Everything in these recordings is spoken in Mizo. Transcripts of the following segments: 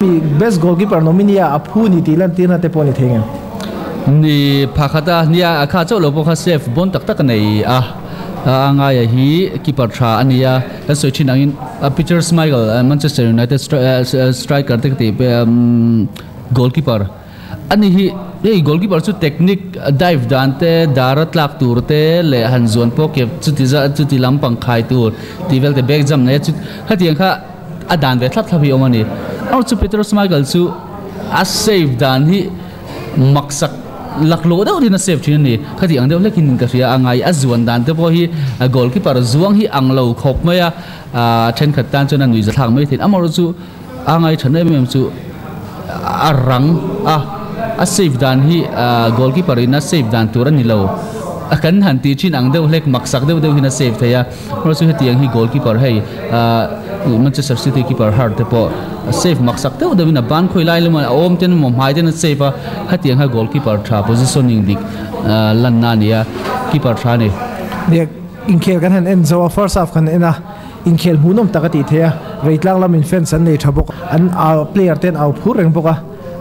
Mi best goalkeeper nominee a a phu ni tih lantirna te pawh a ni thei ngem? Ni phakhat a nia, a kha chauh lo pawh kha save bawn tak tak a nei a, a ngaia hi keeper tha a ni a, kan sawi thin angin Peter Schmeichel Manchester United striker te ka tih goalkeeper a ni hi, hei goalkeeper chu technique dive dan te, dar a tlak tur te leh han zuan pawh ke chuti zah chuti lampang khai tur tih vel te back jump nei a, khatiang kha A dan ve thlap thlap hi awm a ni. Erawh chu Peter Schmeichel chu a save dan hi maksak laklawh deuh in a save thin a ni. Khati ang deuh hlekin ka hria a ngai. A zuan dan te pawh hi a goalkeeper zuang hi ang lo khawp mai a, thenkhat tan chuan a nuih zathlak mai thin. Amaherawh chu a ngai tha em em chu a rang a, a save dan hi goalkeeper in a save dan tur a ni lo. Kan han tih thin ang deuh hlek maksak deuh deuh hian a save thei a. Erawh chu hetiang hi goalkeeper hei Manchester City keeper Hart te pawh save mak sak deuh deuhin a ban khawi lai lamah a awm ten emaw hmai ten a save a, hetiang kha goalkeeper tha positioning dik lanna a ni a, keeper tha a ni. Nia, inkhel kan han en zo a, first half kan en a, inkhel hmuhnawm tak a tih theih a, Reitlang lamin fans an nei tha bawk a, an player te an au phur reng bawk a,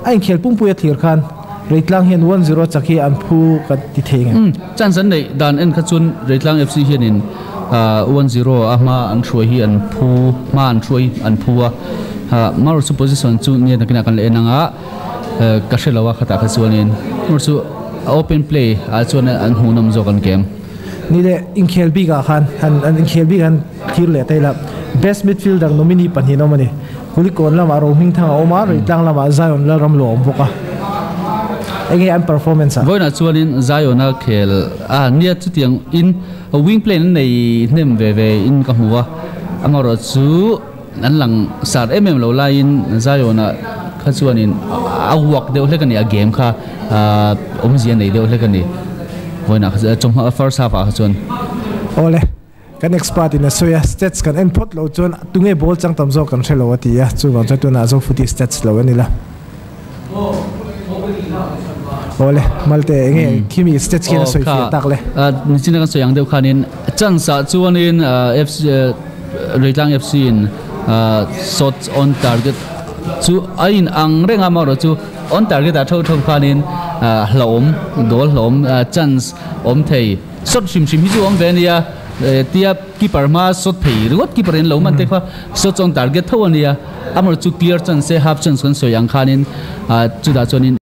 a inkhel pumpui a thlir khan Reitlang hian 1-0 chak hi an phu ka ti thei nge. Umm, chance an neih dan en kha chuan Reitlang FC hianin 1-0 a hma an hruai hi an phu, hma an hruai an phu a, Maru chu position chu nia nakinah kan la en ang a, ka hre lo a khatah kha chuanin Maru chu open play ah chuan an hmuhnawm zawk an kem. Ni leh inkhel bikah khan han an inkhel bik han thlir leh ta ila Best Midfielder nominee pahnih an awm a ni. Kulikawn lamah Rohmingthang a awm a, Reitlang lamah Zion Lalramlo a awm bawk a. Enge an performance a? Vawiinah chuanin Zion a khel a, nia chutiang in wing play an nei hnem ve ve in ka hmu a, amaherawh chu an lang sar em em lo laiin Zion ah kha chuanin a uak deuh hlek a ni, a game kha awmzia nei deuh hlek a ni vawiinah kha chuan chawhma first half ah kha chuan. Awle. Kan expert in a sawi a, stats kan en phawt loh chuan tunge ball chang tam zawk kan hre lo a ti a, chuvang chuan tunah Zofuti stats lo en ila. Awle, Malte enge khimi stats khian a sawi fiah tak le? Nichina kan sawi ang deuh khanin chance ah chuanin FC Reitlang FC in shots on target chu a in ang reng a, amaherawh chu on target ah theuh theuh khanin hlauhawm goal hlauhawm chance awm thei. Shot hrim hrim hi chu awm ve a nia, tia keeper hma shot phei ringawt keeper in lo man te kha shots on target tho a nia, amaherawhchu clear chance se half chance kan sawi ang khanin chutah chuanin.